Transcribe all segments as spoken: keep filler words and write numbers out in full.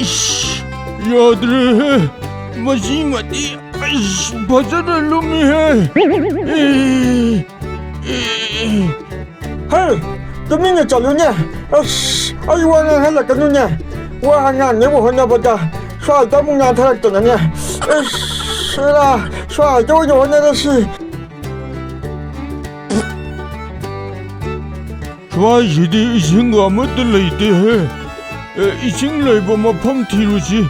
ꯏꯁ, ꯌꯥꯗ꯭ꯔꯦꯍꯦ꯫ ꯃꯁꯤꯃꯗꯤ, ꯏꯁ, ꯐꯖꯅ ꯂꯨꯝꯃꯤꯍꯦ꯫ ꯑꯦ, ꯑꯦ, ꯍꯦ, ꯇꯨꯃꯤꯟꯅ ꯆꯠꯂꯨꯅꯦ꯫ ꯑꯁ, ꯑꯩ ꯋꯥ ꯉꯥꯡꯍꯜꯂꯛꯀꯅꯨꯅꯦ꯫ ꯋꯥ ꯉꯥꯡꯅꯕ ꯍꯣꯠꯅꯕꯗ ꯁ꯭ꯋꯥꯏꯗ ꯑꯃꯨꯛ ꯅꯥꯟꯊꯔꯛꯇꯅꯅꯦ꯫ ꯑꯁ, ꯁꯦꯔꯥ, ꯁ꯭ꯋꯥꯏꯗ ꯑꯣꯏꯅ ꯍꯣꯠꯅꯔꯁꯤ꯫ ꯁ꯭ꯋꯥꯏꯁꯤꯗꯤ ꯏꯁꯤꯡꯒ ꯑꯃꯠꯇ ꯂꯩꯇꯦꯍꯦ꯫ ꯑꯦ, ꯏꯁꯤꯡ ꯂꯩꯕ ꯃꯐꯝ ꯊꯤꯔꯨꯁꯤ꯫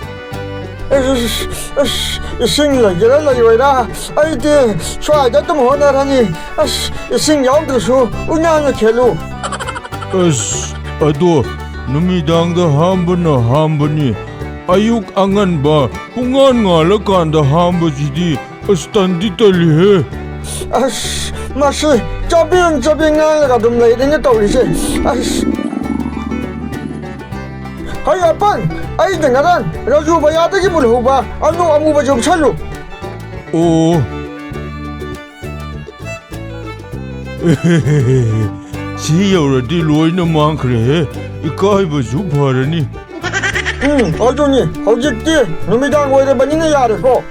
ꯑꯁ, ꯑꯁ, ꯏꯁꯤꯡ ꯂꯩꯒꯦꯔꯥ ꯂꯩꯔꯣꯏꯔꯥ, ꯑꯩꯗꯤ ꯁ꯭ꯋꯥꯏꯗ ꯑꯗꯨꯝ ꯍꯣꯠꯅꯔꯅꯤ꯫ ꯑꯁ, ꯏꯁꯤꯡ ꯌꯥꯎꯗ꯭ꯔꯁꯨ ꯎꯏꯅꯥꯅ ꯈꯦꯠꯂꯨ꯫ ꯑꯁ, ꯑꯗꯣ ꯅꯨꯃꯤꯗꯥꯡꯗ ꯍꯥꯝꯕꯅ ꯍꯥꯝꯕꯅꯤ꯫ ꯑꯌꯨꯛ ꯑꯉꯟꯕ ꯄꯨꯡꯉꯥꯟ ꯉꯥꯜꯂꯀꯥꯟꯗ ꯍꯥꯝꯕꯁꯤꯗꯤ ꯑꯁ, ꯇꯟꯗꯤ ꯇꯜꯂꯤꯍꯦ꯫ ꯑꯁ, ꯃꯁꯤ ꯆꯥꯕꯦꯡ ꯆꯥꯕꯦꯡ ꯉꯥꯡꯂꯒ ꯑꯗꯨꯝ ꯂꯩꯔꯦꯅꯦ ꯇꯧꯔꯤꯁꯦ꯫ ꯑꯁ꯫ ꯍꯩ ꯑꯄꯪ, ꯑꯩꯅ ꯉꯔꯥꯡ ꯔꯥꯖꯨ ꯕꯌꯥꯗꯒꯤ ꯃꯨꯜꯍꯧꯕ ꯑꯅꯨ ꯑꯃꯨꯕꯁꯦ ꯎꯞꯁꯜꯂꯨ꯫ ꯑꯣ꯫ ꯁꯤ ꯌꯧꯔꯗꯤ ꯂꯣꯏꯅ ꯃꯥꯡꯈ꯭ꯔꯦꯍꯦ꯫ ꯏꯀꯥꯏꯕꯁꯨ ꯐꯔꯅꯤ꯫ ꯎꯝ, ꯑꯗꯨꯅꯤ꯫ ꯍꯧꯖꯤꯛꯇꯤ ꯅꯨꯃꯤꯗꯥꯡ ꯑꯣꯏꯔꯕꯅꯤꯅ ꯌꯥꯔꯦꯀꯣ꯫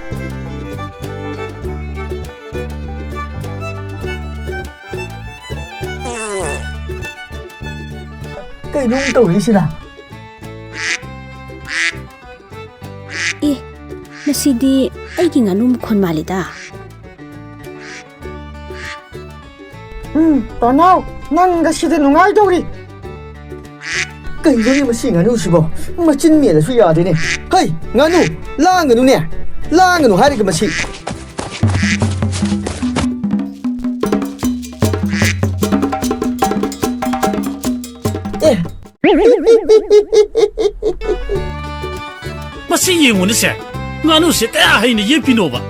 ꯀꯩꯅꯣ ꯇꯧꯔꯤꯁꯤꯅ? ꯑꯦ, ꯃꯁꯤꯗꯤ ꯑꯩꯒꯤ ꯉꯥꯅꯨ ꯃꯈꯣꯟ ꯃꯥꯜꯂꯤꯗ꯫ ꯎꯝ, ꯇꯣꯅꯥꯎ, ꯅꯪꯒ ꯁꯤꯗ ꯅꯨꯡꯉꯥꯏꯗꯧꯔꯤ꯫ ꯀꯩꯅꯣꯅꯦ ꯃꯁꯤ ꯉꯥꯅꯨꯁꯤꯕꯣ? ꯃꯆꯤꯟ ꯃꯦꯜꯂꯁꯨ ꯌꯥꯗꯦꯅꯦ꯫ ꯍꯩ, ꯉꯥꯅꯨ, ꯂꯥꯡꯒꯅꯨꯅꯦ꯫ ꯂꯥꯡꯒꯅꯨ ꯍꯥꯏꯔꯒ ꯃꯁꯤ꯫ ꯑꯦ꯫ ꯃꯁꯤ ꯌꯦꯡꯉꯨꯅꯦ ꯁꯦ, ꯉꯥꯅꯨꯁꯦ ꯀꯌꯥ ꯍꯩꯅ ꯌꯦꯛꯄꯤꯅꯣꯕ?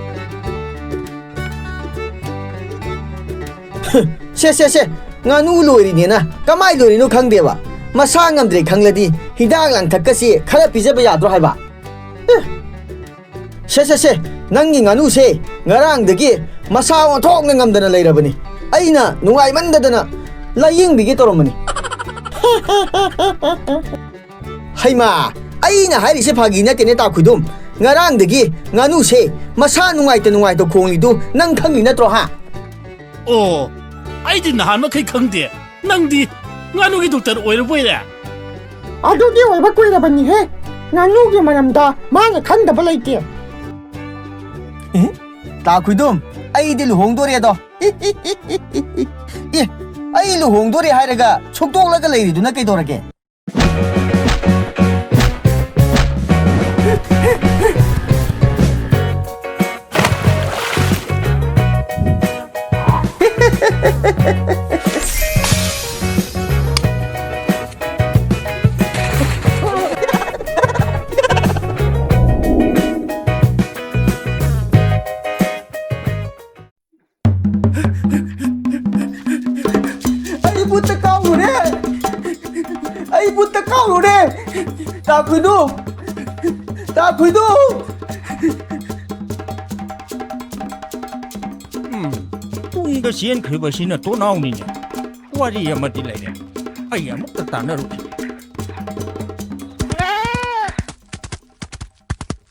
ꯁꯦ, ꯁꯦ, ꯁꯦ, ꯉꯥꯅꯨ ꯂꯣꯏꯔꯤꯅꯦꯅ ꯀꯃꯥꯏ ꯂꯣꯏꯔꯤꯅꯣ ꯈꯪꯗꯦꯕ꯫ ꯃꯁꯥ ꯉꯝꯗ꯭ꯔꯦ ꯈꯪꯂꯗꯤ ꯍꯤꯗꯥꯛ ꯂꯥꯡꯊꯛꯀꯁꯦ ꯈꯔ ꯄꯤꯖꯕ ꯌꯥꯗ꯭ꯔꯣ ꯍꯥꯏꯕ? ꯁꯦ, ꯁꯦ, ꯁꯦ, ꯅꯪꯒꯤ ꯉꯥꯅꯨꯁꯦ ꯉꯔꯥꯡꯗꯒꯤ ꯃꯁꯥ ꯑꯣꯟꯊꯣꯛꯅ ꯉꯝꯗꯅ ꯂꯩꯔꯕꯅꯤ꯫ ꯑꯩꯅ ꯅꯨꯡꯉꯥꯏꯃꯟꯗꯗꯅ ꯂꯥꯌꯦꯡꯕꯤꯒꯦ ꯇꯧꯔꯝꯕꯅꯤ꯫ ꯍꯩꯃꯥ, ꯑꯩꯅ ꯍꯥꯏꯔꯤꯁꯦ ꯐꯥꯒꯤ ꯅꯠꯇꯦꯅꯦ, ꯇꯥ ꯈꯨꯏꯗꯨꯝ꯫ ꯉꯔꯥꯡꯗꯒꯤ ꯉꯥꯅꯨꯁꯦ ꯃꯁꯥ ꯅꯨꯡꯉꯥꯏꯇ ꯅꯨꯡꯉꯥꯏꯇ ꯈꯣꯡꯂꯤꯗꯨ ꯅꯪ ꯈꯪꯉꯤ ꯅꯠꯇ꯭ꯔꯣ, ꯍꯥ? ꯑꯣ, ꯑꯩꯗꯤ ꯅꯍꯥꯟ ꯃꯈꯩ ꯈꯪꯗꯦ꯫ ꯅꯪꯗꯤ ꯉꯥꯅꯨꯒꯤ ꯗꯣꯛꯇꯔ ꯑꯣꯏꯔꯕꯣꯏꯔꯦ? ꯑꯗꯨꯗꯤ ꯑꯣꯏꯕ ꯀꯨꯏꯔꯕꯅꯤꯍꯦ꯫ ꯉꯥꯅꯨꯒꯤ ꯃꯔꯝꯗ ꯃꯥꯅ ꯈꯪꯗꯕ ꯂꯩꯇꯦ꯫ ꯑꯦ? ꯇꯥ ꯈꯨꯏꯗꯨꯝ, ꯑꯩꯗꯤ ꯂꯨꯍꯣꯡꯗꯣꯔꯦꯗꯣ꯫ ꯑꯦ, ꯑꯩ ꯂꯨꯍꯣꯡꯗꯣꯔꯦ ꯍꯥꯏꯔꯒ ꯁꯨꯛꯇꯣꯛꯂꯒ ꯂꯩꯔꯤꯗꯨꯅ ꯀꯩꯗꯧꯔꯒꯦ? ꯑꯩ ꯕꯨꯠꯇ ꯀꯥꯎꯔꯨꯔꯦ! ꯑꯩ ꯕꯨꯠꯇ ꯀꯥꯎꯔꯨꯔꯦ! ꯇꯥ ꯈꯨꯏꯗꯨ! ꯇꯥ ꯈꯨꯏꯗꯨ! ꯎꯝ, ꯇꯨꯡꯗ ꯆꯦꯟꯈ꯭ꯔꯤꯕꯁꯤꯅ ꯇꯣꯅꯥꯎꯅꯤꯅꯦ꯫ ꯋꯥꯔꯤ ꯑꯃꯗꯤ ꯂꯩꯔꯦ꯫ ꯑꯩ ꯑꯃꯨꯛꯇ ꯇꯥꯟꯅꯔꯨꯈꯤ꯫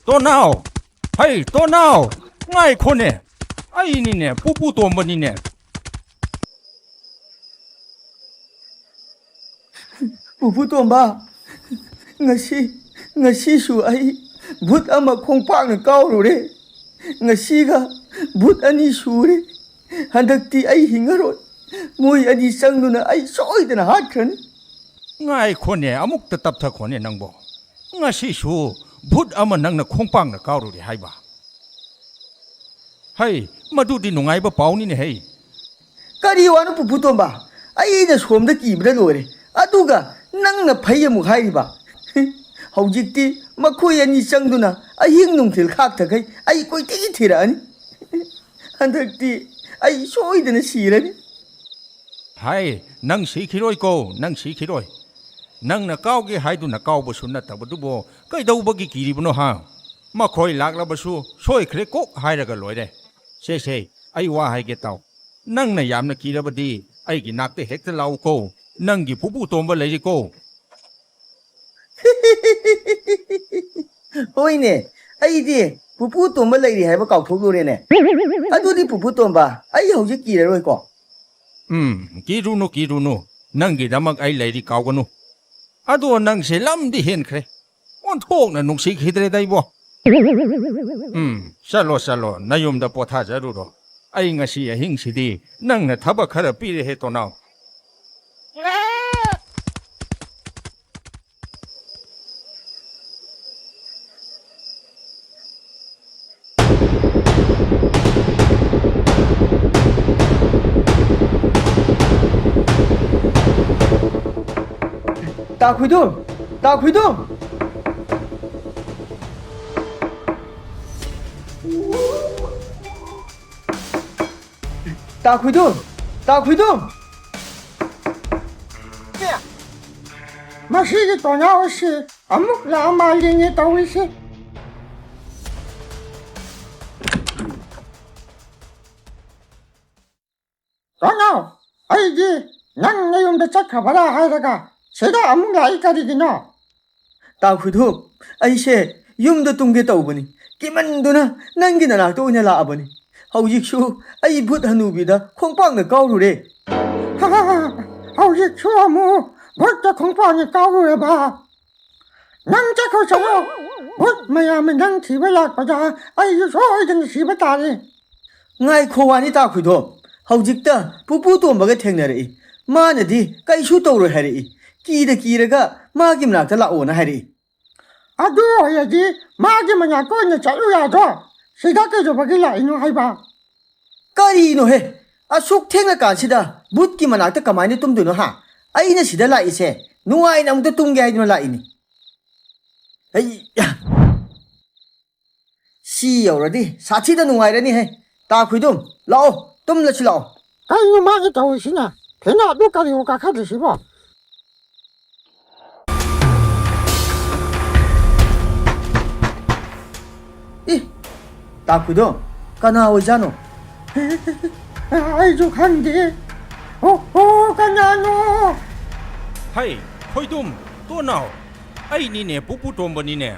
ꯇꯣꯅꯥꯎ! ꯍꯩ, ꯇꯣꯅꯥꯎ! ꯉꯥꯏꯈꯣꯅꯦ! ꯑꯩꯅꯤꯅꯦ, ꯄꯨꯄꯨ ꯇꯣꯝꯕꯅꯤꯅꯦ꯫ ꯄꯨꯄꯨ ꯇꯣꯝꯕ, ꯉꯁꯤ, ꯉꯁꯤꯁꯨ ꯑꯩ ꯕꯨꯠ ꯑꯃ ꯈꯣꯡꯄꯥꯛꯅ ꯀꯥꯎꯔꯨꯔꯦ꯫ ꯉꯁꯤꯒ ꯕꯨꯠ ꯑꯅꯤ ꯁꯨꯔꯦ꯫ ꯍꯟꯗꯛꯇꯤ ꯑꯩ ꯍꯤꯡꯉꯔꯣꯏ꯫ ꯃꯣꯏ ꯑꯅꯤ ꯆꯪꯗꯨꯅ ꯑꯩ ꯁꯣꯏꯗꯅ ꯍꯥꯠꯈ꯭ꯔꯅꯤ꯫ ꯉꯥꯏꯈꯣꯅꯦ, ꯑꯃꯨꯛꯇ ꯇꯞꯊꯈꯣꯅꯦ ꯅꯪꯕꯣ꯫ ꯉꯁꯤꯁꯨ ꯚꯨꯠ ꯑꯃ ꯅꯪꯅ ꯈꯣꯡꯄꯥꯛꯅ ꯀꯥꯎꯔꯨꯔꯦ ꯍꯥꯏꯕ꯫ ꯍꯩ, ꯃꯗꯨꯗꯤ ꯅꯨꯡꯉꯥꯏꯕ ꯄꯥꯎꯅꯤꯅꯦ ꯍꯩ꯫ ꯀꯔꯤ ꯋꯥꯅꯣ ꯄꯨꯄꯨ ꯇꯣꯝꯕ? ꯑꯩꯅ ꯁꯣꯝꯗ ꯀꯤꯕꯗ ꯂꯣꯏꯔꯦ, ꯑꯗꯨꯒ ꯅꯪꯅ ꯐꯩ ꯑꯃꯨꯛ ꯍꯥꯏꯔꯤꯕ? ꯍꯧꯖꯤꯛꯇꯤ ꯃꯈꯣꯏ ꯑꯅꯤ ꯆꯪꯗꯨꯅ ꯑꯍꯤꯡ ꯅꯨꯡꯊꯤꯜ ꯈꯥꯛꯊꯈꯩ ꯑꯩ ꯀꯣꯏꯊꯤ ꯊꯤꯔꯛꯑꯅꯤ꯫ ꯍꯟꯗꯛꯇꯤ ꯑꯩ ꯁꯣꯏꯗꯅ ꯁꯤꯔꯅꯤ꯫ ꯍꯥꯏ, ꯅꯪ ꯁꯤꯈꯤꯔꯣꯏꯀꯣ, ꯅꯪ ꯁꯤꯈꯤꯔꯣꯏ꯫ ꯅꯪꯅ ꯀꯥꯎꯒꯦ ꯍꯥꯏꯗꯨꯅ ꯀꯥꯎꯕꯁꯨ ꯅꯠꯇꯕꯗꯨꯕꯨ ꯀꯩꯗꯧꯕꯒꯤ ꯀꯤꯔꯤꯕꯅꯣ ꯍꯥ? ꯃꯈꯣꯏ ꯂꯥꯛꯂꯕꯁꯨ ꯁꯣꯏꯈ꯭ꯔꯦ ꯀꯣꯛ ꯍꯥꯏꯔꯒ ꯂꯣꯏꯔꯦ꯫ ꯁꯦ ꯁꯦ, ꯑꯩ ꯋꯥ ꯍꯥꯏꯒꯦ ꯇꯥꯎ꯫ ꯅꯪꯅ ꯌꯥꯝꯅ ꯀꯤꯔꯕꯗꯤ ꯑꯩꯒꯤ ꯅꯥꯛꯇ ꯍꯦꯛꯇ ꯂꯥꯛꯎꯀꯣ꯫ ꯅꯪꯒꯤ ꯄꯨꯄꯨ ꯇꯣꯝꯕ ꯂꯩꯔꯤꯀꯣ꯫ ꯍꯣꯏꯅꯦ, ꯑꯩꯗꯤ ꯄꯨꯄꯨ ꯇꯣꯝꯕ ꯂꯩꯔꯤ ꯍꯥꯏꯕ ꯀꯥꯎꯊꯣꯛꯂꯨꯔꯦꯅꯦ꯫ ꯑꯗꯨꯗꯤ ꯄꯨꯄꯨ ꯇꯣꯝꯕ, ꯑꯩ ꯍꯧꯖꯤꯛ ꯀꯤꯔꯔꯣꯏꯀꯣ꯫ ꯎꯝ, ꯀꯤꯔꯨꯅꯨ, ꯀꯤꯔꯨꯅꯨ꯫ ꯅꯪꯒꯤꯗꯃꯛ ꯑꯩ ꯂꯩꯔꯤ, ꯀꯥꯎꯒꯅꯨ꯫ ꯑꯗꯣ ꯅꯪꯁꯦ ꯂꯝꯗꯤ ꯍꯦꯟꯈ꯭ꯔꯦ꯫ ꯑꯣꯟꯊꯣꯛꯅ ꯅꯨꯡꯁꯤꯈꯤꯗ꯭ꯔꯦꯗ ꯑꯩꯕꯣ꯫ ꯎꯝ, ꯆꯠꯂꯣ, ꯆꯠꯂꯣ, ꯅꯌꯨꯝꯗ ꯄꯣꯊꯥꯖꯔꯨꯔꯣ꯫ ꯑꯩ ꯉꯁꯤ ꯑꯍꯤꯡꯁꯤꯗꯤ ꯅꯪꯅ ꯊꯕꯛ ꯈꯔ ꯄꯤꯔꯦꯍꯦ, ꯇꯣꯅꯥꯎ꯫ ꯇꯥ ꯈꯨꯏꯗꯨꯝ! ꯇꯥ ꯈꯨꯏꯗꯨꯝ! ꯇꯥ ꯈꯨꯏꯗꯨꯝ! ꯇꯥ ꯈꯨꯏꯗꯨꯝ! ꯃꯁꯤꯒꯤ ꯇꯣꯅꯥꯎ ꯑꯁꯤ ꯑꯃꯨꯛ ꯂꯥꯛꯑ ꯃꯥꯜꯂꯤꯅꯦ ꯇꯧꯔꯤꯁꯦ꯫ ꯇꯣꯅꯥꯎ, ꯑꯩꯗꯤ ꯅꯪ ꯅꯌꯨꯝꯗ ꯆꯠꯈ꯭ꯔꯕꯔꯥ ꯍꯥꯏꯔꯒ ꯁꯤꯗ ꯑꯃꯨꯛ ꯂꯥꯛꯏ ꯀꯔꯤꯒꯤꯅꯣ? ꯇꯥ ꯈꯨꯏꯗꯨꯝ, ꯑꯩꯁꯦ ꯌꯨꯝꯗ ꯇꯨꯝꯒꯦ ꯇꯧꯕꯅꯤ꯫ ꯀꯤꯃꯟꯗꯨꯅ ꯅꯪꯒꯤ ꯅꯅꯥꯛꯇ ꯑꯣꯏꯅ ꯂꯥꯛꯑꯕꯅꯤ꯫ ꯍꯧꯖꯤꯛꯁꯨ ꯑꯩ ꯚꯨꯠ ꯍꯅꯨꯕꯤꯗ ꯈꯣꯡꯄꯥꯛꯅ ꯀꯥꯎꯔꯨꯔꯦ꯫ ꯍꯧꯖꯤꯛꯁꯨ ꯑꯃꯨꯛ ꯚꯨꯠꯇ ꯈꯣꯡꯄꯥꯛꯅ ꯀꯥꯎꯔꯨꯔꯕ? ꯅꯪ ꯆꯠꯈ꯭ꯔꯣ, ꯆꯠꯈ꯭ꯔꯣ꯫ ꯚꯨꯠ ꯃꯌꯥꯝꯅ ꯅꯪ ꯊꯤꯕ ꯂꯥꯛꯄꯗ ꯑꯩꯁꯨ ꯁꯣꯏꯗꯅ ꯁꯤꯕ ꯇꯥꯔꯦ꯫ ꯉꯥꯏꯈꯣ ꯋꯥꯅꯤ ꯇꯥ ꯈꯨꯏꯗꯨꯝ, ꯍꯧꯖꯤꯛꯇ ꯄꯨꯄꯨ ꯇꯣꯝꯕꯒ ꯊꯦꯡꯅꯔꯛꯏ꯫ ꯃꯥꯅꯗꯤ ꯀꯩꯁꯨ ꯇꯧꯔꯣꯏ ꯍꯥꯏꯔꯛꯏ꯫ ꯀꯤꯗ ꯀꯤꯔꯒ ꯃꯥꯒꯤ ꯃꯅꯥꯛꯇ ꯂꯥꯛꯑꯣꯅ ꯍꯥꯏꯔꯛꯏ꯫ ꯑꯗꯨ ꯑꯣꯏꯔꯗꯤ ꯃꯥꯒꯤ ꯃꯅꯥꯛꯇ ꯑꯣꯏꯅ ꯆꯠꯂꯨ ꯌꯥꯗ꯭ꯔꯣ? ꯁꯤꯗ ꯀꯩꯗꯧꯕꯒꯤ ꯂꯥꯛꯏꯅꯣ ꯍꯥꯏꯕ? ꯀꯔꯤꯅꯣꯍꯦ? ꯑꯁꯨꯛ ꯊꯦꯡꯉꯀꯥꯟꯁꯤꯗ ꯕꯨꯠꯀꯤ ꯃꯅꯥꯛꯇ ꯀꯃꯥꯏꯅ ꯇꯨꯝꯗꯣꯏꯅꯣ ꯍꯥ? ꯑꯩꯅ ꯁꯤꯗ ꯂꯥꯛꯏꯁꯦ ꯅꯨꯡꯉꯥꯏꯅ ꯑꯃꯨꯛꯇ ꯇꯨꯝꯒꯦ ꯍꯥꯏꯗꯨꯅ ꯂꯥꯛꯏꯅꯤ꯫ ꯑꯩ, ꯁꯤ ꯌꯧꯔꯗꯤ ꯁꯥꯊꯤꯗ ꯅꯨꯡꯉꯥꯏꯔꯅꯤꯍꯦ꯫ ꯇꯥ ꯈꯨꯏꯗꯨꯝ, ꯂꯥꯛꯑꯣ, ꯇꯨꯝꯂꯁꯤ ꯂꯥꯛꯑꯣ꯫ ꯀꯩꯅꯣ ꯃꯥꯒꯤ ꯇꯧꯔꯤꯁꯤꯅ? ꯐꯦꯅꯥꯠꯕꯨ ꯀꯔꯤꯕꯨ ꯀꯥꯈꯠꯂꯤꯁꯤꯕꯣ? ꯏ, ꯇꯥ ꯈꯨꯏꯗꯨꯝ, ꯀꯅꯥ ꯑꯣꯏꯖꯥꯠꯅꯣ? ꯑꯩꯁꯨ ꯈꯪꯗꯦ꯫ ꯑꯣ, ꯑꯣ, ꯀꯅꯥꯅꯣ? ꯍꯩ, ꯈꯣꯏꯗꯨꯝ, ꯇꯣꯟꯅꯥꯎ, ꯑꯩꯅꯤꯅꯦ, ꯄꯨꯄꯨ ꯇꯣꯝꯕꯅꯤꯅꯦ꯫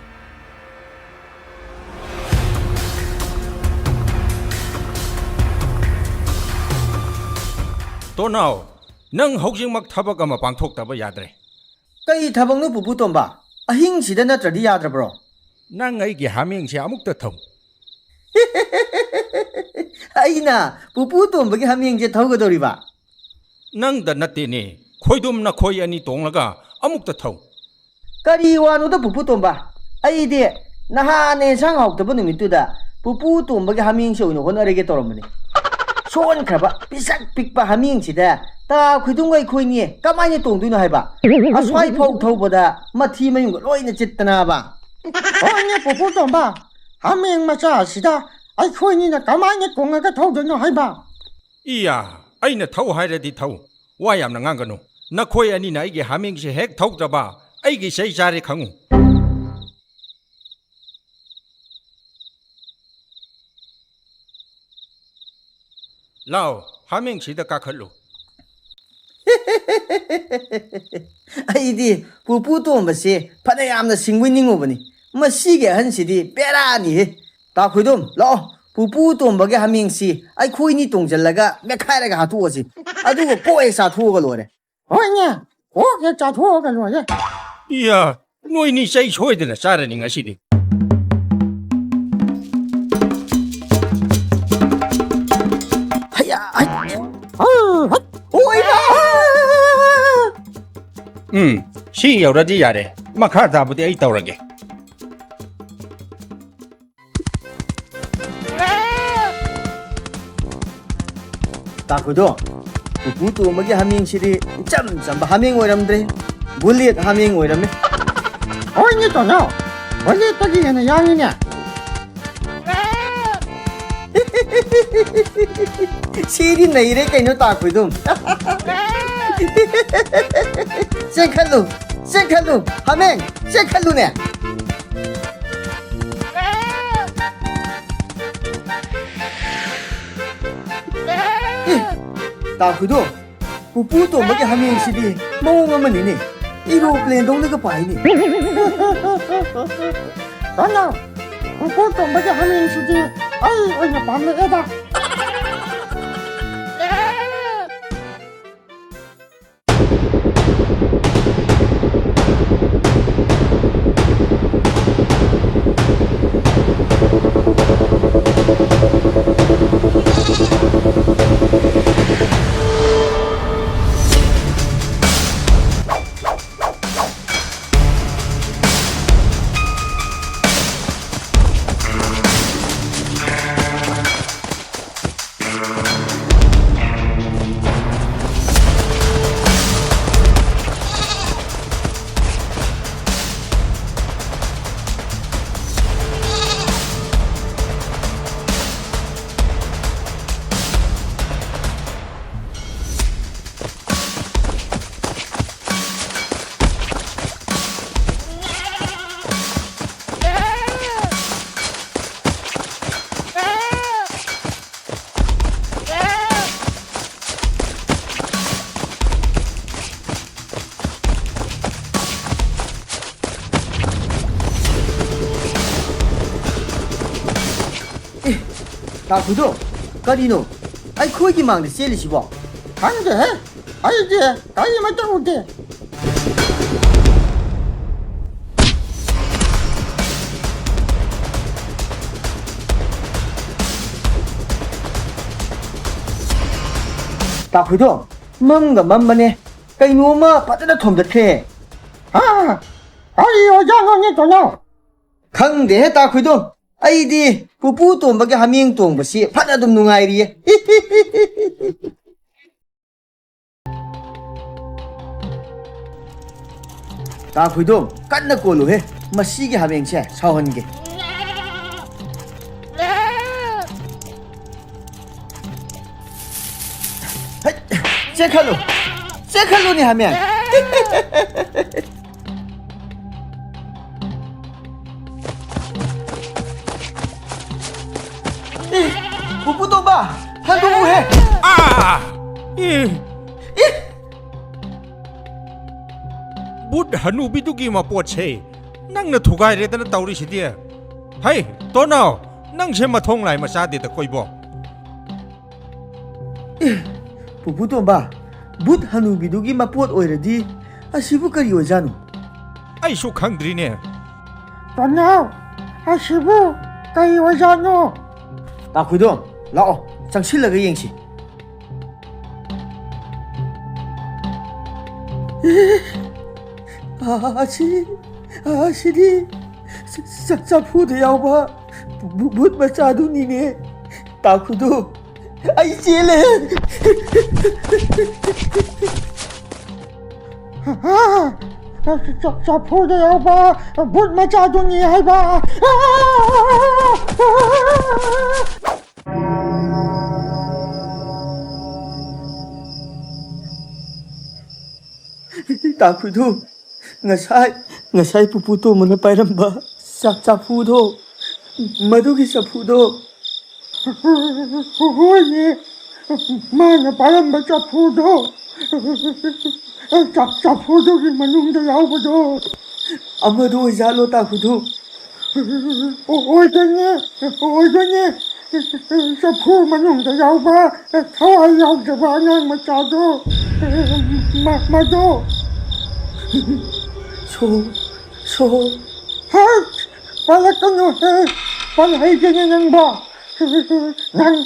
ꯇꯣꯟꯅꯥꯎ, ꯅꯪ ꯍꯧꯖꯤꯛꯃꯛ ꯊꯕꯛ ꯑꯃ ꯄꯥꯡꯊꯣꯛꯇꯕ ꯌꯥꯗ꯭ꯔꯦ꯫ ꯀꯩ ꯊꯕꯛꯅꯣ, ꯄꯨꯄꯨ ꯇꯣꯝꯕ? ꯑꯍꯤꯡꯁꯤꯗ ꯅꯠꯇ꯭ꯔꯗꯤ ꯌꯥꯗ꯭ꯔꯕ꯭ꯔꯣ? ꯅꯪ ꯑꯩꯒꯤ ꯍꯥꯃꯦꯡꯁꯦ ꯑꯃꯨꯛꯇ ꯊꯧ꯫ ꯑꯩꯅ ꯄꯨꯄꯨ ꯇꯣꯝꯕꯒꯤ ꯍꯥꯃꯦꯡꯁꯦ ꯊꯧꯒꯗꯧꯔꯤꯕ? ꯅꯪꯗ ꯅꯠꯇꯦꯅꯦ, ꯈꯣꯏꯗꯨꯝ ꯅꯈꯣꯏ ꯑꯅꯤ ꯇꯣꯡꯂꯒ ꯑꯃꯨꯛꯇ ꯊꯧ꯫ ꯀꯔꯤ ꯋꯥꯅꯣꯗ, ꯄꯨꯄꯨ ꯇꯣꯝꯕ? ꯑꯩꯗꯤ ꯅꯍꯥꯟꯅ ꯑꯦꯟꯁꯥꯡ ꯍꯥꯎꯇꯕ ꯅꯨꯃꯤꯠꯇꯨꯗ ꯄꯨꯄꯨ ꯇꯣꯝꯕꯒꯤ ꯍꯥꯃꯦꯡꯁꯦ ꯑꯣꯏꯅ ꯍꯣꯠꯅꯔꯒꯦ ꯇꯧꯔꯝꯕꯅꯤ꯫ ꯁꯣꯟꯈ꯭ꯔꯕ ꯄꯤꯁꯛ ꯄꯤꯛꯄ ꯍꯥꯃꯦꯡꯁꯤꯗ ꯇꯥ ꯈꯨꯏꯗꯨꯝꯒ ꯑꯩꯈꯣꯏꯅꯤ ꯀꯃꯥꯏꯅ ꯇꯣꯡꯗꯣꯏꯅꯣ ꯍꯥꯏꯕ? ꯑꯁ꯭ꯋꯥꯏ ꯐꯥꯎ ꯊꯧꯕꯗ ꯃꯊꯤ ꯃꯌꯨꯡꯒ ꯂꯣꯏꯅ ꯆꯤꯠꯇꯅꯕ꯫ ꯍꯣꯏꯅꯦ, ꯄꯨꯄꯨ ꯇꯣꯝꯕ, ꯍꯥꯃꯦꯡ ꯃꯆꯥ ꯑꯁꯤꯗ ꯑꯩꯈꯣꯏꯅꯤꯅ ꯀꯃꯥꯏꯅ ꯇꯣꯡꯉꯒ ꯊꯧꯗꯣꯏꯅꯣ ꯍꯥꯏꯕ? ꯏꯌꯥ, ꯑꯩꯅ ꯊꯧ ꯍꯥꯏꯔꯗꯤ ꯊꯧ꯫ ꯋꯥ ꯌꯥꯝꯅ ꯉꯥꯡꯒꯅꯨ꯫ ꯅꯈꯣꯏ ꯑꯅꯤꯅ ꯑꯩꯒꯤ ꯍꯥꯃꯦꯡꯁꯦ ꯍꯦꯛ ꯊꯧꯗ꯭ꯔꯕ, ꯑꯩꯒꯤ ꯆꯩ ꯆꯥꯔꯦ ꯈꯪꯉꯨ꯫ ꯂꯥꯎ, ꯍꯥꯃꯦꯡꯁꯤꯗ ꯀꯥꯈꯠꯂꯨ꯫ ꯑꯩꯗꯤ ꯄꯨꯄꯨ ꯇꯣꯝꯕꯁꯦ ꯐꯅ ꯌꯥꯝꯅ ꯁꯤꯡꯕꯣꯏ ꯅꯤꯡꯉꯨꯕꯅꯤ꯫ ꯃꯁꯤꯒꯤ ꯑꯍꯟꯁꯤꯗꯤ ꯕꯦꯔꯥꯅꯤꯍꯦ꯫ ꯇꯥ ꯈꯨꯏꯗꯨꯝ, ꯂꯥꯛꯑꯣ, ꯄꯨꯄꯨ ꯇꯣꯝꯕꯒꯤ ꯍꯥꯃꯦꯡꯁꯤ ꯑꯩꯈꯣꯏꯅꯤ ꯇꯣꯡꯁꯤꯜꯂꯒ ꯃꯦꯠꯈꯥꯏꯔꯒ ꯍꯥꯠꯇꯣꯛꯑꯁꯤ꯫ ꯑꯗꯨꯒ ꯀꯣꯛ ꯍꯦꯛ ꯆꯥꯊꯣꯛꯑꯒ ꯂꯣꯏꯔꯦ꯫ ꯍꯣꯏꯅꯦ, ꯀꯣꯛ ꯍꯦꯛ ꯆꯥꯊꯣꯛꯑꯒ ꯂꯣꯏꯔꯦ꯫ ꯏꯌꯥ, ꯅꯣꯏꯅꯤ ꯆꯩ ꯁꯣꯏꯗꯅ ꯆꯥꯔꯅꯤ ꯉꯁꯤꯗꯤ꯫ ꯍꯩꯌꯥ, ꯍꯩ, ꯎꯝ, ꯁꯤ ꯌꯧꯔꯗꯤ ꯌꯥꯔꯦ꯫ ꯃꯈꯥ ꯇꯥꯕꯗꯤ ꯑꯩ ꯇꯧꯔꯒꯦ꯫ ꯇꯥꯈꯣꯏꯗꯣ, ꯄꯨꯄꯨ ꯇꯣꯝꯕꯒꯤ ꯍꯥꯃꯦꯡꯁꯤꯗꯤ ꯏꯆꯝ ꯆꯝꯕ ꯍꯥꯃꯦꯡ ꯑꯣꯏꯔꯝꯗ꯭ꯔꯦ, ꯕꯨꯂꯦꯠ ꯍꯥꯃꯦꯡ ꯑꯣꯏꯔꯝꯃꯦ꯫ ꯍꯣꯏꯅꯦ ꯇꯣꯟꯖꯥꯎ, ꯕꯨꯂꯦꯠꯇꯒꯤ ꯍꯦꯟꯅ ꯌꯥꯡꯉꯤꯅꯦ꯫ ꯁꯤꯗꯤ ꯅꯩꯔꯦ ꯀꯩꯅꯣ ꯇꯥꯈꯣꯏꯗꯨꯝ꯫ ꯆꯦꯟꯈꯠꯂꯨ, ꯆꯦꯟꯈꯠꯂꯨ, ꯍꯥꯃꯦꯡ, ꯆꯦꯟꯈꯠꯂꯨꯅꯦ꯫ ꯑꯦ, ꯇꯥꯈꯣꯏꯗꯣ, ꯄꯨꯄꯨ ꯇꯣꯝꯕꯒꯤ ꯍꯥꯃꯦꯡꯁꯤꯗꯤ ꯃꯑꯣꯡ ꯑꯃꯅꯤꯅꯦ꯫ ꯑꯦꯔꯣꯄ꯭ꯂꯦꯟꯗꯧꯅꯒ ꯄꯥꯏꯅꯦ꯫ ꯀꯅꯥ? ꯄꯨꯄꯨ ꯇꯣꯝꯕꯒꯤ ꯍꯥꯃꯦꯡꯁꯤꯗꯤ ꯑꯩ ꯑꯣꯏꯅ ꯄꯥꯝꯂꯛꯑꯦꯗ꯫ ꯑꯦ, ꯇꯥꯈꯨꯗꯣ, ꯀꯔꯤꯅꯣ ꯑꯩꯈꯣꯏꯒꯤ ꯃꯥꯡꯗ ꯆꯦꯜꯂꯤꯁꯤꯕꯣ? ꯈꯪꯗꯦꯍꯦ, ꯑꯩꯗꯤ ꯀꯔꯤꯃꯠꯇ ꯎꯗꯦ꯫ ꯇꯥꯈꯨꯗꯣ, ꯃꯝꯒ ꯃꯝꯕꯅꯦ꯫ ꯀꯩꯅꯣꯝꯃ ꯐꯖꯅ ꯊꯣꯝꯗꯠꯈ꯭ꯔꯦ꯫ ꯍꯥ? ꯀꯔꯤ ꯑꯣꯏꯖꯥꯠꯅꯣꯅꯦ, ꯇꯣꯅꯥꯎ? ꯈꯪꯗꯦꯍꯦ, ꯇꯥ ꯈꯨꯏꯗꯣꯝ꯫ ꯑꯩꯗꯤ ꯄꯨꯄꯨ ꯇꯣꯝꯕꯒꯤ ꯍꯥꯃꯦꯡ ꯇꯣꯡꯕꯁꯤ ꯐꯅ ꯑꯗꯨꯝ ꯅꯨꯡꯉꯥꯏꯔꯤꯌꯦ꯫ ꯇꯥ ꯈꯨꯏꯗꯣꯝ, ꯀꯟꯅ ꯀꯣꯜꯂꯨꯍꯦ, ꯃꯁꯤꯒꯤ ꯍꯥꯃꯦꯡꯁꯦ ꯁꯥꯎꯍꯟꯒꯦ꯫ ꯍꯩꯠ! ꯆꯦꯟꯈꯠꯂꯨ! ꯆꯦꯟꯈꯠꯂꯨꯅꯦ, ꯍꯥꯃꯦꯡ! ꯑꯦ, ꯄꯨꯄꯨ ꯇꯣꯝꯕ, ꯍꯟꯗꯣꯛꯎꯍꯦ! ꯑꯥ! ꯑꯦ! ꯑꯦ! ꯕꯨꯠ ꯍꯅꯨꯕꯤꯗꯨꯒꯤ ꯃꯄꯣꯠꯁꯦ ꯅꯪꯅ ꯊꯨꯒꯥꯏꯔꯦꯗꯅ ꯇꯧꯔꯤꯁꯤꯗꯤ꯫ ꯍꯩ, ꯇꯣꯅꯥꯎ, ꯅꯪꯁꯦ ꯃꯊꯣꯡ ꯂꯥꯏ ꯃꯆꯥꯗꯦꯗ ꯀꯣꯏꯕꯣ꯫ ꯑꯦ, ꯄꯨꯄꯨ ꯇꯣꯝꯕ, ꯕꯨꯠ ꯍꯅꯨꯕꯤꯗꯨꯒꯤ ꯃꯄꯣꯠ ꯑꯣꯏꯔꯗꯤ ꯑꯁꯤꯕꯨ ꯀꯔꯤ ꯑꯣꯏꯖꯥꯠꯅꯣ? ꯑꯩꯁꯨ ꯈꯪꯗ꯭ꯔꯤꯅꯦ꯫ ꯇꯣꯅꯥꯎ, ꯑꯁꯤꯕꯨ ꯀꯔꯤ ꯑꯣꯏꯖꯥꯠꯅꯣ? ꯇꯥ ꯈꯨꯏꯗꯣꯝ, ꯂꯥꯛꯑꯣ, ꯆꯪꯁꯤꯜꯂꯒ ꯌꯦꯡꯁꯤ꯫ ꯑꯦ, ꯑꯁꯤ, ꯑꯁꯤꯗꯤ ꯆ-, ꯆ-, ꯆꯐꯨꯗ ꯌꯥꯎꯕ ꯚꯨ-, ꯚꯨꯠ ꯃꯆꯥꯗꯨꯅꯤꯅꯦ꯫ ꯇꯥ ꯈꯨꯏꯗꯣꯝ, ꯑꯩ ꯆꯦꯜꯂꯦ꯫ ꯆ-, ꯆ-, ꯆꯐꯨꯗ ꯌꯥꯎꯕ ꯚꯨꯠ ꯃꯆꯥꯗꯨꯅꯤ ꯍꯥꯏꯕ꯫ ꯇꯥ ꯈꯨꯏꯗꯣꯝ, ꯉꯁꯥꯏ, ꯉꯁꯥꯏ ꯄꯨꯄꯨ ꯇꯣꯝꯕꯅ ꯄꯥꯏꯔꯝꯕ ꯆꯥꯛ ꯆꯐꯨꯗꯣ, ꯃꯗꯨꯒꯤ ꯆꯐꯨꯗꯣ꯫ ꯍꯣꯏꯅꯦ, ꯃꯥꯅ ꯄꯥꯏꯔꯝꯕ ꯆꯐꯨꯗꯣ, ꯆꯥꯛ ꯆꯐꯨꯗꯨꯒꯤ ꯃꯅꯨꯡꯗ ꯌꯥꯎꯕꯗꯣ꯫ ꯑꯃꯗꯣ ꯑꯣꯏꯖꯥꯠꯂꯣ, ꯇꯥ ꯈꯨꯏꯗꯣꯝ? ꯑꯣꯏꯗꯣꯏꯅꯦ, ꯑꯣꯏꯗꯣꯏꯅꯦ꯫ ꯆꯐꯨ ꯃꯅꯨꯡꯗ ꯌꯥꯎꯕ, ꯊꯋꯥꯏ ꯌꯥꯎꯗꯕ ꯑꯉꯥꯡ ꯃꯆꯥꯗꯣ, ꯃ-, ꯃꯗꯣ꯫ ꯁꯣ-, ꯁꯣ-, ꯍꯠ! ꯄꯜꯂꯛꯀꯅꯨꯍꯦ! ꯄꯜꯍꯩꯗꯦꯅꯦ ꯅꯪꯕꯣ! ꯅꯪ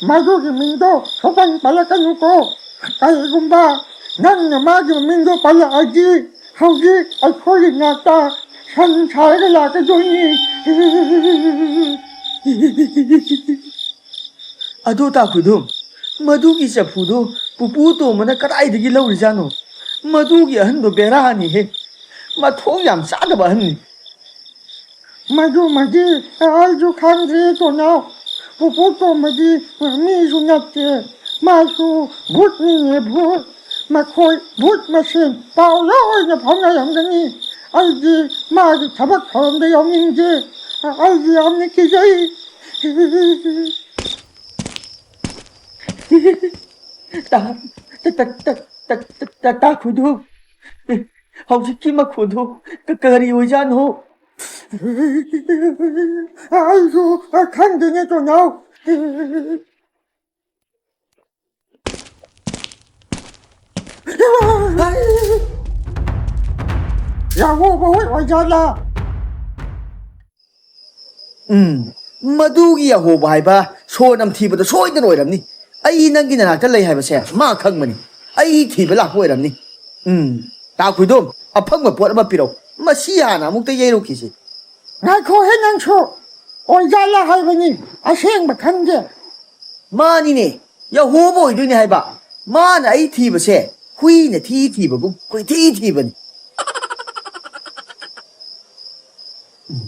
ꯃꯗꯨꯒꯤ ꯃꯤꯡꯗꯣ ꯁꯨꯄꯟ ꯄꯜꯂꯛꯀꯅꯨꯀꯣ! ꯀꯔꯤꯒꯨꯝꯕ ꯅꯪꯅ ꯃꯥꯒꯤ ꯃꯃꯤꯡꯗꯣ ꯄꯜꯂꯛꯑꯗꯤ ꯍꯧꯖꯤꯛ ꯑꯩꯈꯣꯏꯒꯤ ꯅꯥꯛꯇ ꯁꯟ ꯁꯥꯔꯒ ꯂꯥꯛꯀꯗꯣꯏꯅꯤ꯫ ꯑꯗꯣ ꯇꯥ ꯈꯨꯗꯣ, ꯃꯗꯨꯒꯤ ꯆꯐꯨꯗꯣ ꯄꯨꯄꯨ ꯇꯣꯝꯕꯅ ꯀꯗꯥꯏꯗꯒꯤ ꯂꯧꯔꯤꯖꯥꯠꯅꯣ? ꯃꯗꯨꯒꯤ ꯑꯍꯟꯗꯣ ꯕꯦꯔꯥꯅꯤꯍꯦ꯫ ꯃꯊꯣꯡ ꯌꯥꯝ ꯆꯥꯗꯕ ꯑꯍꯟꯅꯤ꯫ ꯃꯗꯨꯃꯗꯤ ꯑꯩꯁꯨ ꯈꯪꯗ꯭ꯔꯦ ꯇꯣꯅꯥꯎ꯫ ꯄꯨꯄꯨ ꯇꯣꯝꯕꯗꯤ ꯃꯤꯁꯨ ꯅꯠꯇꯦ, ꯃꯥꯁꯨ ꯚꯨꯠꯅꯤꯅꯦ, ꯚꯨꯠ꯫ ꯃꯈꯣꯏ ꯚꯨꯠ ꯃꯁꯦꯟ ꯄꯥꯎ ꯂꯣꯏꯅ ꯐꯥꯎꯅꯔꯝꯒꯅꯤ꯫ ꯑꯩꯗꯤ ꯃꯥꯒꯤ ꯊꯕꯛ ꯊꯧꯔꯝꯗ ꯌꯥꯎꯅꯤꯡꯗꯦ꯫ ꯑꯩꯗꯤ ꯌꯥꯝꯅ ꯀꯤꯖꯩ꯫ ꯇꯥ-, ꯇꯥ-, ꯇꯥ-, ꯇꯥ-, ꯇꯥ-, ꯇꯥ-, ꯇꯥ ꯈꯨꯗꯨ, ꯍꯧꯖꯤꯛꯀꯤ ꯃꯈꯣꯟꯗꯨ ꯀ-, ꯀꯔꯤ ꯑꯣꯏꯖꯥꯠꯅꯣ? ꯑꯩꯁꯨ ꯈꯪꯗꯦꯅꯦ, ꯇꯣꯅꯥꯎ꯫ ꯌꯥꯍꯣꯕ ꯍꯣꯏ ꯑꯣꯏꯖꯥꯠꯂꯥ? ꯎꯝ, ꯃꯗꯨꯒꯤ ꯌꯥꯍꯣꯕ ꯍꯥꯏꯕ ꯁꯣꯔ ꯅꯝꯊꯤꯕꯗꯣ ꯁꯣꯏꯗꯅ ꯑꯣꯏꯔꯝꯅꯤ꯫ ꯑꯩ ꯅꯪꯒꯤ ꯅꯅꯥꯛꯇ ꯂꯩ ꯍꯥꯏꯕꯁꯦ ꯃꯥ ꯈꯪꯕꯅꯤ꯫ ꯑꯩ ꯊꯤꯕ ꯂꯥꯛꯄ ꯑꯣꯏꯔꯝꯅꯤ꯫ ꯎꯝ, ꯇꯥ ꯈꯨꯏꯗꯣꯝ, ꯑꯐꯪꯕ ꯄꯣꯠ ꯑꯃ ꯄꯤꯔꯧ꯫ ꯃꯁꯤ ꯍꯥꯟꯅ ꯑꯃꯨꯛꯇ ꯌꯩꯔꯨꯈꯤꯁꯤ꯫ ꯉꯥꯏꯈꯣꯍꯦ ꯅꯪꯁꯨ, ꯑꯣꯏꯖꯥꯠꯂꯥ ꯍꯥꯏꯕꯅꯤ, ꯑꯁꯦꯡꯕ ꯈꯪꯗꯦ꯫ ꯃꯥꯅꯤꯅꯦ, ꯌꯥꯍꯣꯕ ꯑꯣꯏꯗꯣꯏꯅꯦ ꯍꯥꯏꯕ꯫ ꯃꯥꯅ ꯑꯩ ꯊꯤꯕꯁꯦ ꯍꯨꯏꯅ ꯊꯤ ꯊꯤꯕꯒꯨꯝ ꯀꯣꯏꯊꯤ ꯊꯤꯕꯅꯤ꯫ ꯎꯝ,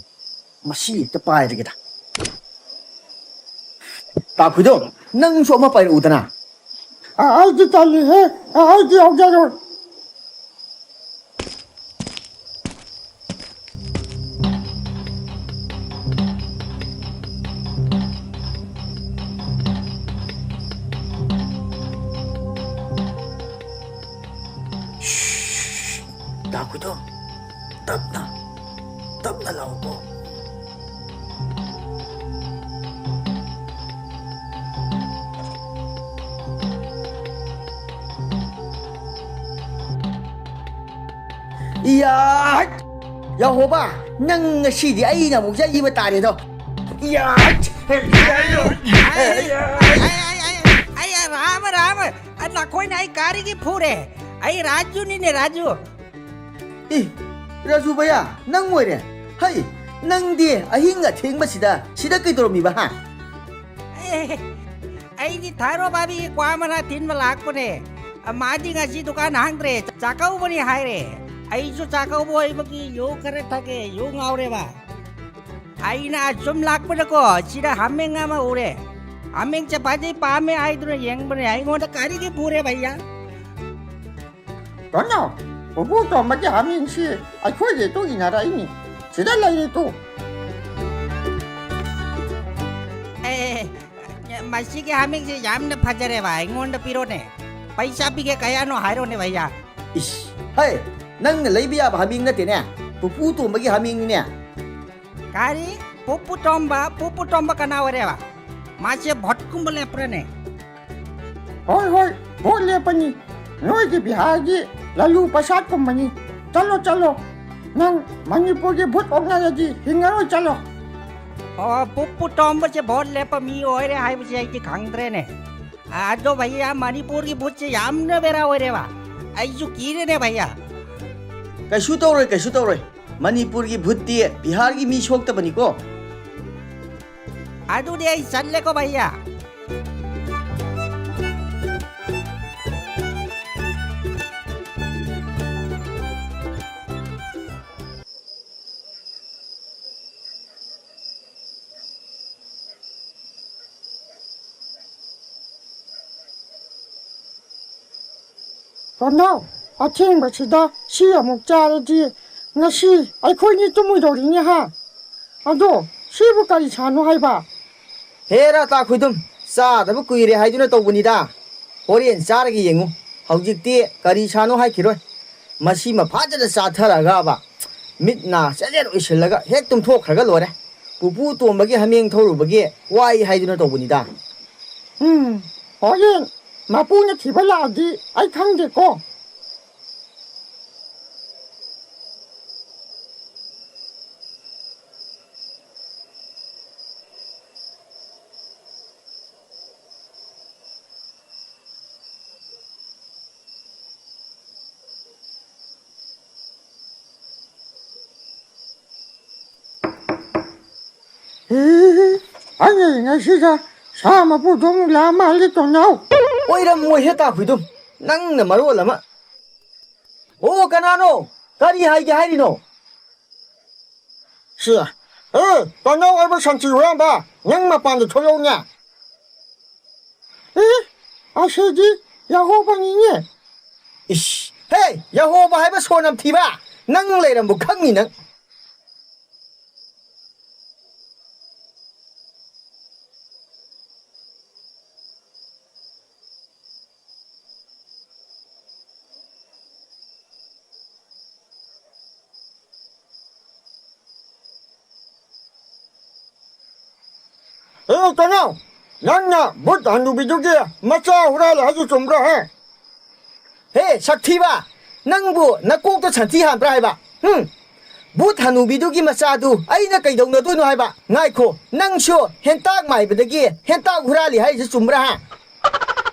ꯃꯁꯤ ꯍꯦꯛꯇ ꯄꯥꯏꯔꯒꯦꯗ꯫ ꯇꯥ ꯈꯨꯏꯗꯣꯝ, ꯅꯪꯁꯨ ꯑꯃ ꯄꯥꯏꯔꯛꯎꯗꯅ꯫ ꯑ, ꯑꯩꯗꯤ ꯇꯜꯂꯤꯍꯦ꯫ ꯑ, ꯑꯩꯗꯤ ꯌꯥꯎꯖꯔꯣꯏ꯫ ꯁ꯭ꯁ, ꯇꯥ ꯈꯨꯏꯗꯣꯝ, ꯇꯞꯅ, ꯇꯞꯅ ꯂꯥꯛꯎꯀꯣ꯫ ꯏꯌꯥ! ꯌꯥꯍꯣꯕꯥ, ꯅꯪ ꯉꯁꯤꯗꯤ ꯑꯩꯅ ꯑꯃꯨꯛ ꯌꯩꯕ ꯇꯥꯔꯦꯗꯣ꯫ ꯏꯌꯥ! ꯑꯩ, ꯑꯩ, ꯑꯩ, ꯑꯩ, ꯑꯩ, ꯑꯩ, ꯑꯩ, ꯔꯥꯃ, ꯔꯥꯃ, ꯑ, ꯅꯈꯣꯏꯅ ꯑꯩ ꯀꯔꯤꯒꯤ ꯐꯨꯔꯦ? ꯑꯩ ꯔꯥꯖꯨꯅꯤꯅꯦ, ꯔꯥꯖꯨ꯫ ꯑꯦ, ꯔꯥꯖꯨ ꯚꯩꯌꯥ, ꯅꯪ ꯑꯣꯏꯔꯦ? ꯍꯩ, ꯅꯪꯗꯤ ꯑꯍꯤꯡ ꯑꯊꯦꯡꯕꯁꯤꯗ ꯁꯤꯗ ꯀꯩꯗꯧꯔꯝꯃꯤꯕ, ꯍꯥ? ꯑꯦ, ꯑꯩꯗꯤ ꯊꯥꯔꯣ ꯚꯥꯕꯤꯒꯤ ꯀ꯭ꯋꯥ ꯃꯅꯥ ꯊꯤꯟꯕ ꯂꯥꯛꯄꯅꯦ꯫ ꯃꯥꯗꯤ ꯉꯁꯤ ꯗꯨꯀꯥꯟ ꯍꯥꯡꯗ꯭ꯔꯦ, ꯆꯥꯛꯀꯧꯕꯅꯤ ꯍꯥꯏꯔꯦ꯫ ꯑꯩꯁꯨ ꯆꯥꯛꯀꯧꯕ ꯑꯣꯏꯕꯒꯤ ꯌꯨ ꯈꯔ ꯊꯛꯀꯦ, ꯌꯨ ꯉꯥꯎꯔꯦꯕ꯫ ꯑꯩꯅ ꯑꯁꯨꯝ ꯂꯥꯛꯄꯗꯀꯣ, ꯁꯤꯗ ꯍꯥꯃꯦꯡ ꯑꯃ ꯎꯔꯦ꯫ ꯍꯥꯃꯦꯡꯁꯦ ꯐꯖꯩ, ꯄꯥꯝꯃꯦ ꯍꯥꯏꯗꯨꯅ ꯌꯦꯡꯕꯅꯦ, ꯑꯩꯉꯣꯟꯗ ꯀꯔꯤꯒꯤ ꯄꯨꯔꯦ ꯚꯩꯌꯥ? ꯀꯩꯅꯣ, ꯄꯨꯄꯨ ꯇꯣꯝꯕꯒꯤ ꯍꯥꯃꯦꯡꯁꯤ ꯑꯩꯈꯣꯏꯒꯤ ꯏꯇꯨ ꯏꯟꯅꯔꯛꯏꯅꯤ꯫ ꯁꯤꯗ ꯂꯩꯔꯦ ꯇꯨ꯫ ꯑꯦ, ꯃꯁꯤꯒꯤ ꯍꯥꯃꯦꯡꯁꯦ ꯌꯥꯝꯅ ꯐꯖꯔꯦꯕ, ꯑꯩꯉꯣꯟꯗ ꯄꯤꯔꯣꯅꯦ꯫ ꯄꯩꯁꯥ ꯄꯤꯒꯦ, ꯀꯌꯥꯅꯣ ꯍꯥꯏꯔꯣꯅꯦ ꯚꯩꯌꯥ꯫ ꯏꯁ, ꯍꯩ, ꯅꯪꯅ ꯂꯩꯕ ꯌꯥꯕ ꯍꯥꯃꯦꯡ ꯅꯠꯇꯦꯅꯦ, ꯄꯨꯄꯨ ꯇꯣꯝꯕꯒꯤ ꯍꯥꯃꯦꯡꯅꯤꯅꯦ꯫ ꯀꯔꯤ? ꯄꯨꯄꯨ ꯇꯣꯝꯕ? ꯄꯨꯄꯨ ꯇꯣꯝꯕ ꯀꯅꯥ ꯑꯣꯏꯔꯦꯕ? ꯃꯥꯁꯦ ꯚꯣꯠꯀꯨꯝꯕ ꯂꯦꯞꯄ꯭ꯔꯅꯦ? ꯍꯣꯏ, ꯍꯣꯏ, ꯚꯣꯠ ꯂꯦꯞꯄꯅꯤ꯫ ꯅꯣꯏꯒꯤ ꯕꯤꯍꯥꯔꯒꯤ ꯂꯥꯂꯨ ꯄ꯭ꯔꯁꯥꯗꯀꯨꯝꯕꯅꯤ꯫ ꯆꯠꯂꯣ, ꯆꯠꯂꯣ꯫ ꯅꯪ ꯃꯅꯤꯄꯨꯔꯒꯤ ꯚꯣꯠ ꯑꯣꯛꯅꯔꯗꯤ ꯍꯤꯡꯉꯔꯣꯏ, ꯆꯠꯂꯣ꯫ ꯑꯣ, ꯄꯨꯄꯨ ꯇꯣꯝꯕꯁꯦ ꯚꯣꯠ ꯂꯦꯞꯄ ꯃꯤ ꯑꯣꯏꯔꯦ ꯍꯥꯏꯕꯁꯦ ꯑꯩꯗꯤ ꯈꯪꯗ꯭ꯔꯦꯅꯦ꯫ ꯑꯗꯣ ꯚꯩꯌꯥ, ꯃꯅꯤꯄꯨꯔꯒꯤ ꯚꯣꯠꯁꯦ ꯌꯥꯝꯅ ꯕꯦꯔꯥ ꯑꯣꯏꯔꯦꯕ꯫ ꯑꯩꯁꯨ ꯀꯤꯔꯦꯅꯦ ꯚꯩꯌꯥ꯫ ꯀꯩꯁꯨ ꯇꯧꯔꯣꯏ, ꯀꯩꯁꯨ ꯇꯧꯔꯣꯏ꯫ ꯃꯅꯤꯄꯨꯔꯒꯤ ꯚꯨꯠꯇꯤ ꯕꯤꯍꯥꯔꯒꯤ ꯃꯤ ꯁꯣꯛꯇꯕꯅꯤꯀꯣ꯫ ꯑꯗꯨꯗꯤ ꯑꯩ ꯆꯠꯂꯦꯀꯣ ꯚꯩꯌꯥ꯫ ꯇꯣꯟꯅꯥꯎ, ꯑꯊꯦꯡꯕꯁꯤꯗ ꯁꯤ ꯑꯃꯨꯛ ꯆꯥꯔꯗꯤ ꯉꯁꯤ ꯑꯩꯈꯣꯏꯅꯤ ꯇꯨꯝꯃꯣꯏꯗꯧꯔꯤꯅꯦ ꯍꯥ? ꯑꯗꯣ ꯁꯤꯕꯨ ꯀꯔꯤ ꯁꯥꯅꯣ ꯍꯥꯏꯕ? ꯍꯦꯔꯥ ꯇꯥ ꯈꯨꯏꯗꯨꯝ, ꯆꯥꯗꯕ ꯀꯨꯏꯔꯦ ꯍꯥꯏꯗꯨꯅ ꯇꯧꯕꯅꯤꯗ꯫ ꯍꯣꯔꯦꯟ ꯆꯥꯔꯒ ꯌꯦꯡꯉꯨ꯫ ꯍꯧꯖꯤꯛꯇꯤ ꯀꯔꯤ ꯁꯥꯅꯣ ꯍꯥꯏꯈꯤꯔꯣꯏ꯫ ꯃꯁꯤꯃ ꯐꯖꯅ ꯆꯥꯊꯔꯒꯕ ꯃꯤꯠ ꯅꯥ ꯆꯦꯖꯦꯠ ꯑꯣꯏꯁꯤꯜꯂꯒ ꯍꯦꯛ ꯇꯨꯝꯊꯣꯛꯈ꯭ꯔꯒ ꯂꯣꯏꯔꯦ꯫ ꯄꯨꯄꯨ ꯇꯣꯝꯕꯒꯤ ꯍꯥꯃꯦꯡ ꯊꯧꯔꯨꯕꯒꯤ ꯋꯥꯏ ꯍꯥꯏꯗꯨꯅ ꯇꯧꯕꯅꯤꯗ꯫ ꯎꯝ, ꯍꯣꯔꯦꯟ ꯃꯄꯨꯅ ꯊꯤꯕ ꯂꯥꯛꯑꯗꯤ ꯑꯩ ꯈꯪꯗꯦꯀꯣ꯫ ꯑꯩ ꯉꯁꯤꯗ ꯁꯥ ꯃꯄꯨꯗꯣ ꯑꯃꯨꯛ ꯂꯥꯛꯑ ꯃꯥꯜꯂꯦ, ꯇꯣꯟꯅꯥꯎ꯫ ꯑꯣꯏꯔꯝꯃꯣꯏꯍꯦ, ꯇꯥꯈꯨꯏꯗꯨꯝ꯫ ꯅꯪꯅ ꯃꯔꯣꯜ ꯑꯃ꯫ ꯑꯣ, ꯀꯅꯥꯅꯣ? ꯀꯔꯤ ꯍꯥꯏꯒꯦ ꯍꯥꯏꯔꯤꯅꯣ? ꯁꯤ, ꯑꯦ, ꯇꯣꯟꯅꯥꯎ ꯍꯥꯏꯕ ꯁꯟꯊꯤ ꯍꯨꯔꯥꯟꯕ, ꯅꯪ ꯃꯄꯥꯟꯗ ꯊꯣꯛꯂꯛꯎꯅꯦ꯫ ꯑꯦ, ꯑꯁꯤꯗꯤ ꯌꯥꯍꯣꯕꯅꯤꯅꯦ꯫ ꯏꯁ, ꯍꯦ, ꯌꯥꯍꯣꯕ ꯍꯥꯏꯕ ꯁꯣꯔ ꯅꯝꯊꯤꯕ, ꯅꯪ ꯂꯩꯔꯝꯕ ꯈꯪꯉꯤ ꯅꯪ꯫ ꯑꯦ, ꯀꯩꯅꯣ? ꯅꯪꯅ ꯕꯨꯠ ꯍꯅꯨꯕꯤꯗꯨꯒꯤ ꯃꯆꯥ ꯍꯨꯔꯥꯜꯂꯦ ꯍꯥꯏꯗꯨ ꯆꯨꯝꯕ꯭ꯔꯥ, ꯍꯦ? ꯍꯦ, ꯁꯛꯊꯤꯕ! ꯅꯪꯕꯨ ꯅꯀꯣꯛꯇ ꯁꯟꯊꯤ ꯍꯥꯟꯕ꯭ꯔꯥ ꯍꯥꯏꯕ? ꯍꯨꯝ? ꯕꯨꯠ ꯍꯅꯨꯕꯤꯗꯨꯒꯤ ꯃꯆꯥꯗꯨ ꯑꯩꯅ ꯀꯩꯗꯧꯅꯗꯣꯏꯅꯣ ꯍꯥꯏꯕ? ꯉꯥꯏꯈꯣ, ꯅꯪꯁꯨ ꯍꯦꯟꯇꯥꯛ ꯃꯥꯏꯕꯗꯒꯤ ꯍꯦꯟꯇꯥꯛ ꯍꯨꯔꯥꯜꯂꯤ ꯍꯥꯏꯔꯤꯁꯤ ꯆꯨꯝꯕ꯭ꯔꯥ, ꯍꯥ?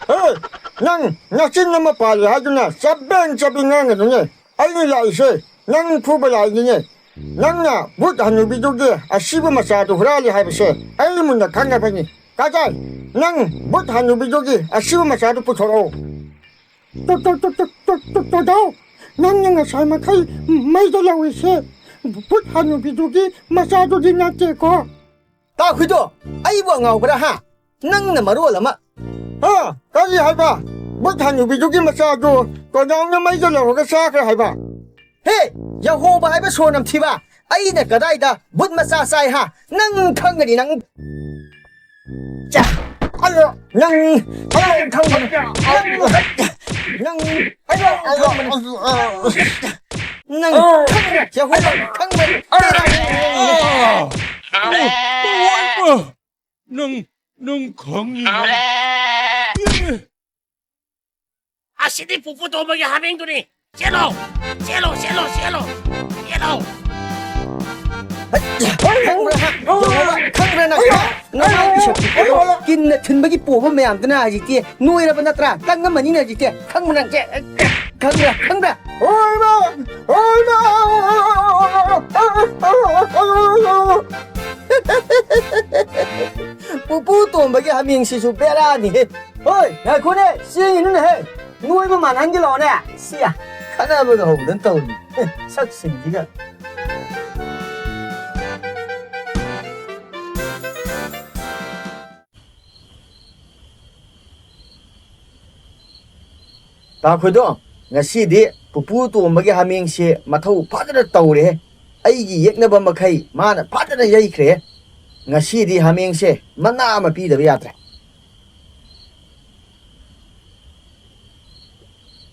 ꯍꯦ, ꯅꯪ ꯅꯆꯤꯟ ꯑꯃ ꯄꯥꯜꯂꯦ ꯍꯥꯏꯗꯨꯅ ꯆꯕꯦꯡ ꯆꯕꯦꯡ ꯉꯥꯡꯒꯅꯨꯅꯦ꯫ ꯑꯩꯅ ꯂꯥꯛꯏꯁꯦ ꯅꯪ ꯐꯨꯕ ꯂꯥꯛꯏꯅꯤꯅꯦ꯫ ꯅꯪꯅ ꯕꯨꯠ ꯍꯅꯨꯕꯤꯗꯨꯒꯤ ꯑꯁꯤꯕ ꯃꯆꯥꯗꯨ ꯍꯨꯔꯥꯜꯂꯤ ꯍꯥꯏꯕꯁꯦ ꯑꯩ ꯃꯨꯟꯅ ꯈꯪꯉꯕꯅꯤ꯫ ꯀꯗꯥꯏ? ꯅꯪ ꯕꯨꯠ ꯍꯅꯨꯕꯤꯗꯨꯒꯤ ꯑꯁꯤꯕ ꯃꯆꯥꯗꯨ ꯄꯨꯊꯣꯔꯛꯑꯣ꯫ ꯇꯣ, ꯇꯣ, ꯇꯣ, ꯇꯣ, ꯇꯣ, ꯇꯣ, ꯇꯣꯗꯥꯎ, ꯅꯪꯅ ꯉꯁꯥꯏ ꯃꯈꯩ ꯃꯩꯗ ꯂꯧꯏꯁꯦ ꯕꯨꯠ ꯍꯅꯨꯕꯤꯗꯨꯒꯤ ꯃꯆꯥꯗꯨꯗꯤ ꯅꯠꯇꯦꯀꯣ? ꯇꯥꯈꯨꯏꯗꯣ, ꯑꯩꯕꯨ ꯑꯉꯥꯎꯕ꯭ꯔꯥ, ꯍꯥ? ꯅꯪꯅ ꯃꯔꯣꯜ ꯑꯃ꯫ ꯍꯥ? ꯀꯔꯤ ꯍꯥꯏꯕ? ꯕꯨꯠ ꯍꯅꯨꯕꯤꯗꯨꯒꯤ ꯃꯆꯥꯗꯨ ꯇꯣꯗꯥꯎꯅ ꯃꯩꯗ ꯂꯧꯔꯒ ꯆꯥꯈ꯭ꯔꯦ ꯍꯥꯏꯕ? ꯍꯦ! ꯌꯥꯍꯣꯕ ꯍꯥꯏꯕ ꯁꯣꯔ ꯅꯝꯊꯤꯕ! ꯑꯩꯅ ꯀꯗꯥꯏꯗ ꯕꯨꯠ ꯃꯆꯥ ꯆꯥꯏ, ꯍꯥ? ꯅꯪ ꯈꯪꯒꯅꯤ, ꯅꯪ꯫ ꯆꯥ! ꯑꯌꯣ! ꯅꯪ, ꯅꯪ ꯈꯪꯒꯅꯤ꯫ ꯅꯪ, ꯅꯪ, ꯑꯌꯣ! ꯅꯪ ꯈꯪꯒꯅꯤ꯫ ꯅꯪ ꯈꯪꯒꯅꯤ꯫ ꯌꯥꯍꯣꯕ ꯈꯪꯒꯅꯤ꯫ ꯅꯪ, ꯅꯪ ꯈꯪꯉꯤꯅꯦ꯫ ꯑꯁꯤꯗꯤ ꯄꯨꯄꯨ ꯇꯣꯝꯕꯒꯤ ꯍꯥꯃꯦꯡꯗꯨꯅꯤ꯫ ꯆꯦꯜꯂꯣ! ꯆꯦꯜꯂꯣ, ꯆꯦꯜꯂꯣ, ꯆꯦꯜꯂꯣ! ꯆꯦꯜꯂꯣ! ꯈꯪꯕ꯭ꯔꯥ? ꯈꯪꯕ꯭ꯔꯥ ꯅꯪ? ꯅꯃꯥꯏ ꯄꯤꯁꯛ ꯄꯤꯛꯄꯗꯣ, ꯀꯤꯟꯅ ꯊꯤꯟꯕꯒꯤ ꯄꯣꯕ ꯃꯌꯥꯝꯗꯨꯅ ꯍꯧꯖꯤꯛꯇꯤ ꯅꯣꯏꯔꯕ ꯅꯠꯇ꯭ꯔꯥ? ꯀꯪꯉꯝꯃꯅꯤꯅꯦ ꯍꯧꯖꯤꯛꯇꯤ꯫ ꯈꯪꯕ꯭ꯔꯥ ꯅꯪ? ꯈꯪꯕ꯭ꯔꯥ? ꯈꯪꯕ꯭ꯔꯥ? ꯄꯨꯄꯨ ꯇꯣꯝꯕꯒꯤ ꯍꯥꯃꯦꯡꯁꯤꯁꯨ ꯕꯦꯔꯥꯅꯤꯍꯦ꯫ ꯍꯣꯏ, ꯉꯥꯏꯈꯣꯅꯦ, ꯆꯦꯡꯉꯤꯅꯨꯅꯦꯍꯦ꯫ ꯅꯣꯏꯕ ꯃꯥꯟꯍꯟꯒꯦ ꯂꯥꯛꯑꯣꯅꯦ꯫ ꯁꯤꯌꯥ, ꯈꯠꯅꯕꯒ ꯍꯧꯗꯅ ꯇꯧꯔꯤ꯫ ꯑꯦ, ꯁꯛꯁꯤꯡꯁꯤꯒ꯫ ꯇꯥ ꯈꯣꯏꯗꯣ, ꯉꯁꯤꯗꯤ ꯄꯨꯄꯨ ꯇꯣꯝꯕꯒꯤ ꯍꯥꯃꯦꯡꯁꯦ ꯃꯊꯧ ꯐꯖꯅ ꯇꯧꯔꯦꯍꯦ꯫ ꯑꯩꯒꯤ ꯌꯦꯛꯅꯕ ꯃꯈꯩ ꯃꯥꯅ ꯐꯖꯅ ꯌꯩꯈ꯭ꯔꯦꯍꯦ꯫ ꯉꯁꯤꯗꯤ ꯍꯥꯃꯦꯡꯁꯦ ꯃꯅꯥ ꯑꯃ ꯄꯤꯗꯕ ꯌꯥꯗ꯭ꯔꯦ꯫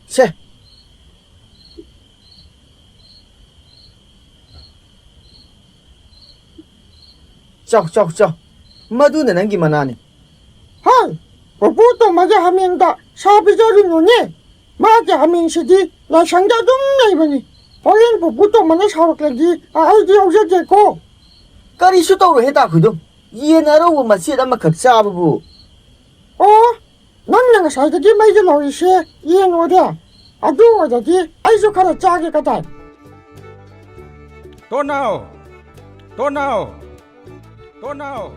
ꯁꯦ꯫ ꯆꯥꯎ, ꯆꯥꯎ, ꯆꯥꯎ꯫ ꯃꯗꯨꯅ ꯅꯪꯒꯤ ꯃꯅꯥꯅꯤ꯫ ꯍꯣꯏ, ꯄꯨꯄꯨ ꯇꯣꯝꯕꯒꯤ ꯍꯥꯃꯦꯡꯗ ꯁꯥ ꯄꯤꯖꯔꯨꯅꯨꯅꯦ꯫ ꯃꯥꯒꯤ ꯍꯥꯃꯦꯡꯁꯤꯗꯤ ꯂꯥꯏꯁꯪꯗ ꯑꯗꯨꯝ ꯂꯩꯕꯅꯤ꯫ ꯍꯣꯔꯦꯟ ꯄꯨꯄꯨ ꯇꯣꯝꯕꯅ ꯁꯥꯎꯔꯛꯂꯗꯤ ꯑꯩꯗꯤ ꯌꯥꯎꯖꯗꯦꯀꯣ꯫ ꯀꯔꯤꯁꯨ ꯇꯧꯔꯣꯏꯍꯦ ꯇꯥꯈꯨꯏꯗꯣ꯫ ꯌꯦꯟ ꯑꯔꯧꯕ ꯃꯆꯦꯠ ꯑꯃꯈꯛ ꯆꯥꯕꯕꯨ꯫ ꯑꯣ, ꯅꯪꯅ ꯉꯁꯥꯏꯗꯒꯤ ꯃꯩꯗ ꯂꯧꯔꯤꯁꯦ ꯌꯦꯟ ꯑꯣꯏꯔꯦ꯫ ꯑꯗꯨ ꯑꯣꯏꯔꯗꯤ ꯑꯩꯁꯨ ꯈꯔ ꯆꯥꯒꯦ ꯀꯗꯥꯏ꯫ ꯇꯣꯟꯅꯥꯎ! ꯇꯣꯟꯅꯥꯎ! ꯇꯣꯟꯅꯥꯎ!